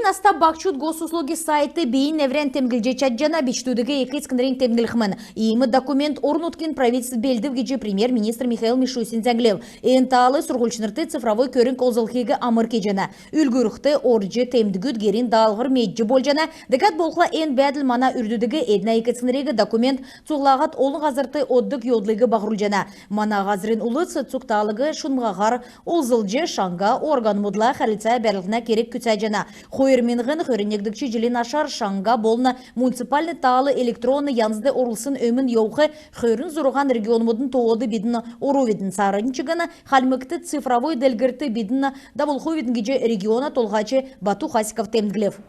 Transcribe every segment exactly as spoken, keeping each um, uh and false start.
наста баһчуд Госуслуги сайтд бийин эврән темдглҗ чадҗана. Бичкдүдиг эк-эцкнрнь темдглхмн. Иим документ орн-нутгин правительств белдв гиҗ премьер-министр Михаил Мишустин зәңглв. Эн тал сурһульчнрт цифровой көрңг олзлхиг амр кеҗәнә. Үлгүрлхд, орҗ темдгүд герин даалһвр медҗ болҗана. Дәкәд болхла эн бәәдл мана үрдүдиг, эднә эк-эцкнриг документ цуглулһад олн һазрт оддг йовдлиг баһрулҗана. Мана һазрин улс цуг талиг шунмһаһар олзлҗ, шаңһа органмудла хәрлцә бәрлһнә керг күцәҗәнә. Хойр миңһн хөрн негдгч җилин ашар шаңһа болн муниципальн тал электронн янзд орулсн өмн йовх хөрн зурһан регионмудын тоод бидн орувидн. Цааранднь чигн Хальмгт цифровой делгрлтд бидн давулхвидн гиҗ региона толһач Бату Хасиков темдглв.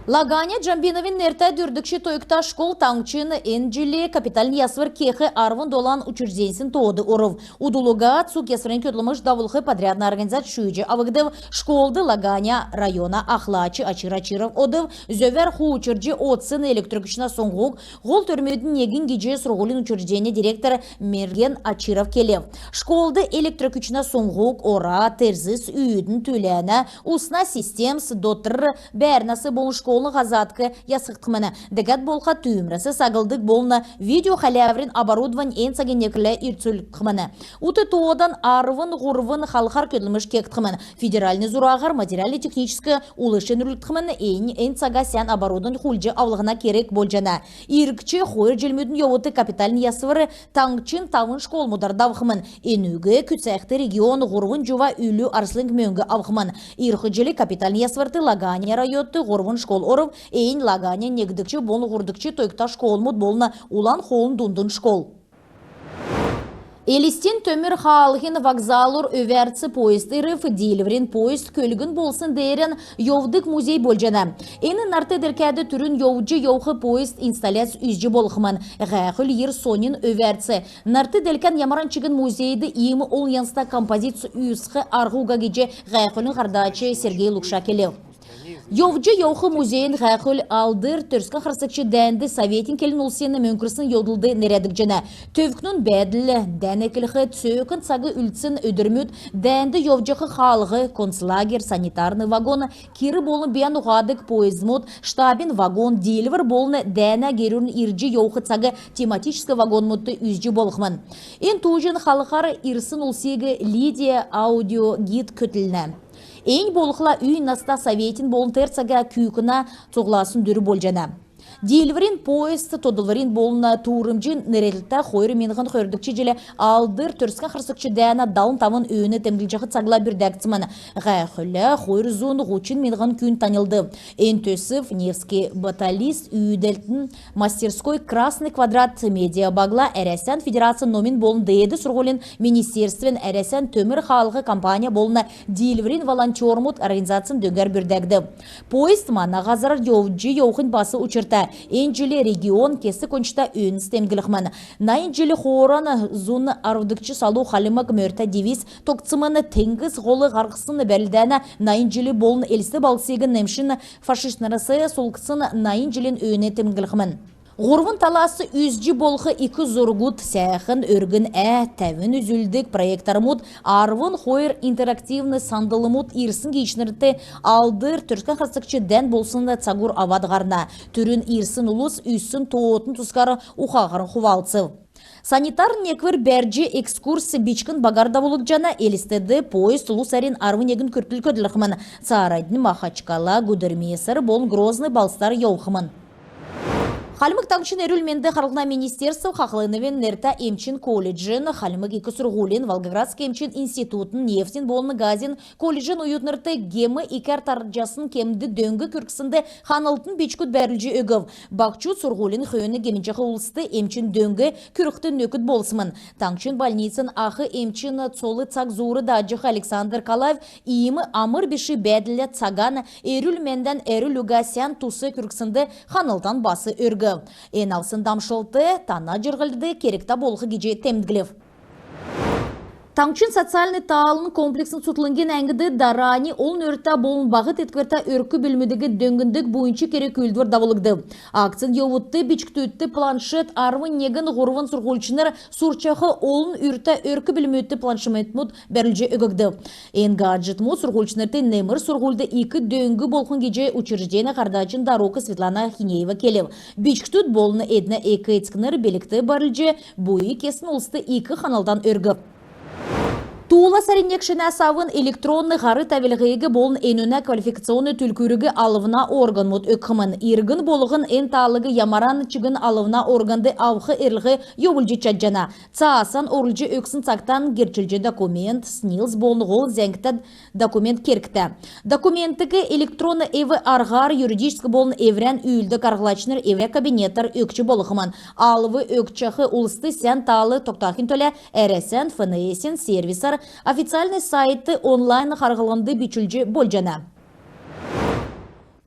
Лаганя Джамбиновин нертә дөрвдгч тойгта школ таңһчин эн җил капитальн ясвр кех арвн долан учрежденьсин тоод орв. Удл уга цуг ясврин көдлмш давулх подрядн организац шүүҗ авгдв. Школд Лаганя района ахлач Ачир Ачиров одв. Зөвәр хуучрҗ одсн электрокүчнә суңһуг һол төрмүдин негнь гиҗ сурһулин учрежденин директор Мерген Ачиров келв. Школд электрокүчнә суңһуг, ора, терзс, үүдн, түләнә, усна системс, дотр бәәрнәс болн школын һазадк ясгдхмн. Дәкәд болхла түүмрәс саглдг болн видеохәләврин оборудовань эн цагин некврлә ирцүлгдхмн. Ут тоодан арвн һурвн халхар көдлмш кегдхмн. Федеральн зураһар материальн-техническ улс шинрүлгдхмн. Эн, эн цага сән оборудовань хулдҗ авлһна керг болҗана. Иргч хойр җилмүдин йовудт капитальн ясвр таңһчин тавн школмудар давхмн. Энүг күцәхд регион һурвн җува үлү арслң мөңг авхмн. Ирх җил капитальн ясврт Лаганя районд һурвн школ орв. Эннь Лаганя негдгч болн һурвдгч тойгта школмуд болн Улан Хоолын дундын школ. Элстин төмр хаалһин вокзалур өвәрц поезд ирв. Диилврин поезд көлгн болсн деерән йовдг музей болҗана. Эн нарт делкәд түрүн йовҗ йовх поезд инсталляц үзҗ болхмн. Һәәхүл йир соньн өвәрц. Нарт делкән ямаран чигн музейд иим олн янзта композиц үзх арһ уга гиҗ һәәхүлин һардач Сергей Лукша келв. Йовҗ йовх музейин һәәхүл Алдр Төрскән харсгч дәәнд советин келн улсин мөңкрсн йовдлд нерәдгдҗәнә. Төвкнүн бәәдл, дән эклх, цөөкн цаг үлдсн өдрмүд, дәәнд йовҗах хаалһ, концлагерь, санитарн вагон, кир болн бийән уһадг поездмуд, штабин вагон, диилвр болн дәәнә герүн ирҗ йовх цаг тематическ вагонмудт үзҗ болхмн. Эн тууҗин халхар ирсн улсиг Лидия аудиогид көтлнә. Эннь болхла үй наста советин болн тер цага күүкнә цуглулсн дүр болҗана. Диилврин поезд тодлврин болн туурмҗин нерәдлтә хойр миңһн хөрдгч җил Алдр Төрскән харсгч дәәнә далн тавн өөн темдглҗәх цагла бүрдәгдсмн. Һәәхүллә хойр зун һучн миңһн күн таньлдв. Эн төсв Невский баталист үүдәлтин мастерской «Красный квадрат» медиабагла, Әрәсән Федерацин номин болн деед сурһулин министерствин, Әрәсән төмр хаалһ компанин болн Диилврин волонтермуд организацин дөңгәр бүрдәгдв. Поезд мана һазрар йовҗ йовхнь бас учрта. Эн җил регион кесг ончта өөнәс темдглхмн. Найн җил хооран зун арвдгч салу хальмг мөртә дивиз тогтсмн. Теңгс һол һарһсн бәрлдәнә найн җил болн Элст балһсиг немшин фашистнрәс сулдхсн найн җилин өөн темдглхмн. Һурвн талас үзҗ болх ик зургуд, сәәхн өргн ә, тәвн үзүлдг проектормуд, арвн хойр интерактивн сандлмуд ирсн гиичнрт Алдр Төрскән харсгч дән болсн цагур авад һарна. Түрүн ирсн улс үзсн тоотын тускар ухаһарн хувалцв. Санитарн неквр бәрҗ экскурс бичкн багар давулгдҗана. Элстд поезд лу сарин арвн негн күртл көдлхмн. Цааранднь Махачкала, Гудермесар болн Грозный балһсдар йовхмн. Хальмг Таңһчин эрүл-менд харлһна министерств Хахлыновин нертә эмчин колледжин, Хальмг ик сурһулин, Волгоградск эмчин институтин, нефтин болн газин колледжин оютнрт гем икәр тарҗасн кемд дөң күргснд ханлтын бичгүд бәрүлҗ өгв. Баһчуд сурһулин хөөн гемнҗәх улст эмчин дөң күргхд нөкд болсмн. Таңһчин больницин ах эмчин цол цаг зуур дааҗах Александр Калаев иим амр биш бәәдллә цаган эрүл-мендән әрвлл уга сән тус күргснд ханлтан бас өргв. Эн авсн дамшлт тана җирһлд кергтә болх гиҗ темдглв. Таңһчин социальн таалын комплексн цутхлңгин әңгд дарани олн үртә болн баһ тетквртә өрк-бүлмүдиг дөңндг буйнч керг-үүлдвр давулгдв. Акцин йовудт бичкдүдт планшет арвн негн һурвн сурһульчнр сурчах олн үртә өрк-бүлмүдт планшетмүд бәрүлҗ өггдв. Эн гаджетмүд сурһульчнрт немр сурһульд ик дөң болхмн гиҗ учрежденин һардачин дарук Светлана Хинеева келв. Бичкдүд болн эднә эк-эцкнр билгт барлҗ буйн кесн улст ик ханлтан өргв. Туула сарин нег шинәс авн электронн һар тәвлһиг болн энүнә квалификационн түлкүриг алвна органмуд өгхмн. Иргн болһн эн таалыг ямаран чигн алвна органд авх эрлһ йовулҗ чадҗана. Цаасан орулҗ өгсн цагтан герчлҗ документ, СНИЛС болн һол зәңгтә документ кергтә. Документиг электронн эв-арһар юридическ болн эврән үүлддг арһлачнр эврә кабинетәр өгч болхмн. Алв өгчәх улст сән таал тогтахин төлә Әрәсән ФНС-ин сервисәр официальн сайтд онлайн харһлһнд бичүлҗ болҗана.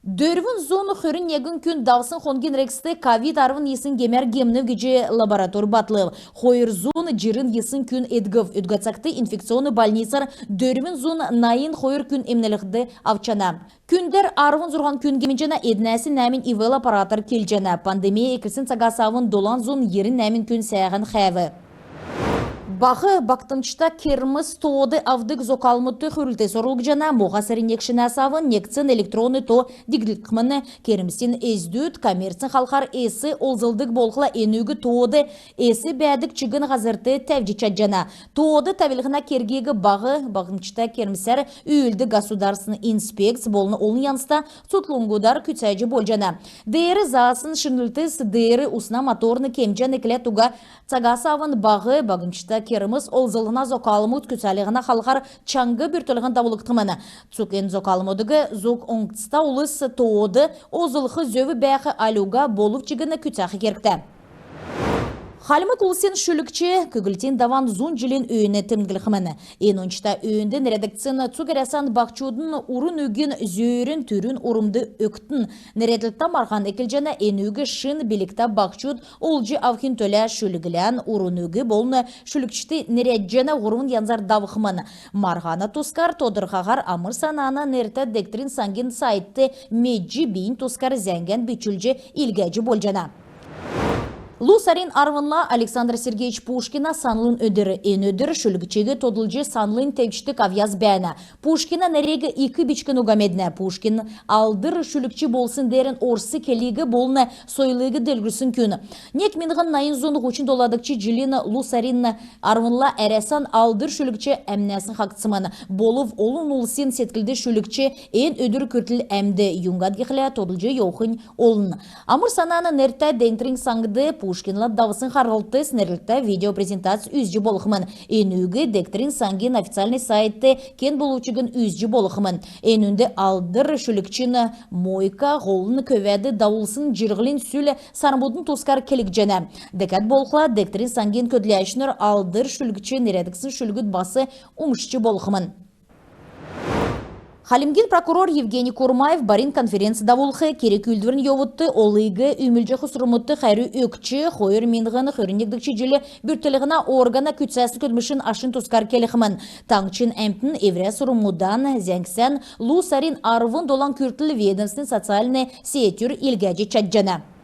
Дөрвн зун хөрн негн күн давсн хонгин эргцд ковид арвн йисн гемәр гемнв гиҗ лаборатор батлв. Хойр зун җирн йисн күн эдгв. Өдгә цагт инфекционн больницар дөрвн зун найн хойр күн эмнлһ авчана. Күндәр арвн зурһан күн гемнҗәнә, эднәс нәәмнь ИВЛ аппаратар келҗәнә. Пандемия эклсн цагас авн долан зун йирн нәәмн күн сәәһән хәәв. Баһ багтмҗта кермс тоод авдг зокалмудт хүврлтс орулгдҗана. Моһа сарин нег шинәс авн негдсн электронн то диглгдхмн. Кермсин эздүд коммерцин халхар эс олзлдг болхла, энүг тоод эс бәәдг чигн һазрт тәвҗ чадҗана. Тоод тәвлһнә кергиг баһ багтмҗта кермсәр үүлддг государственн инспекц болн олн янзта цутхлңгудар күцәҗ болҗана. Деер заасн шинрлтс деер усна моторн кемҗән экләд уга цагас авн баһ багтмҗта кермс олзлһна зокалмуд күцәлһнә халхар чаңһ бүртклһн давулгдхмн. Цуг эн зокалмудыг зуг оңцта улс тоод олзлх зөв бәәх аль уга болв чигн күцәх кергтә. Хальмг улсин шүлгч Күглтин Даван зун җилин өөнән темдглхмн. Эн ончта өөнд нерәдгдсн цуг Әрәсән баһчудын урн үгин зөөрин түрүн урмд өгтн нерәдлтә марһан эклҗәнә. Энүг шин билгтә баһчуд олҗ авхин төлә шүлглән урн үг болн шүлгчд нерәдҗәнә һурвн янзар давхмн. Марһана тускар тодрхаһар Амр-Санана нертә дегтрин саңгин сайтд медҗ, бийнь тускар зәңгән бичүлҗ илгәҗ болҗана. Лу сарин арвнла Александр Сергеевич Пушкина санлын өдр. Эн өдр шүлгчиг тодлҗ санлын тевчдг авъяс бәәнә. Пушкина нериг ик бичкн уга меднә. Пушкин алдр шүлгч болсн деерән орс келиг болн сойлыг делгрүлсн күн. Нег миңһн найн зун һучн доладгч җилин лу сарин арвнла Әрәсән алдр шүлгч әмнәсн хаһцсмн. Болв олн улсин седклд шүлгч эн өдр күртл әмд. Юңгад гихлә тодлҗ йовхнь олн. Амр-Санана нертә дегтрин саңд Пушкинла давсн харһлтс нерәдлтә видеопрезентац үзҗ болхмн. Энүг дегтрин саңгин официальн сайтд кен болв чигн үзҗ болхмн. Энүнд алдр шүлгчин мойка һолын көвәд давулсн җирһлин сүл сармудын тускар келгдҗәнә. Дәкәд болхла, дегтрин саңгин көдләчнр алдр шүлгч нерәдгдсн шүлгүд бас умшҗ болхмн. Хальмгин прокурор Евгений Курмаев барин конференц давулх. Керг-үүлдврин йовудт олыг үүмүлҗәх сурврмудт хәрү өгч, хойр миңһн хөрн негдгч җил бүртклһнә органа күцәсн көдлмшин ашин тускар келхмн. Таңһчин әмтн эврә сурврмудан зәңгсән лу сарин арвн долан күртл ведомствин социальн сетьүр илгәҗ чадҗана.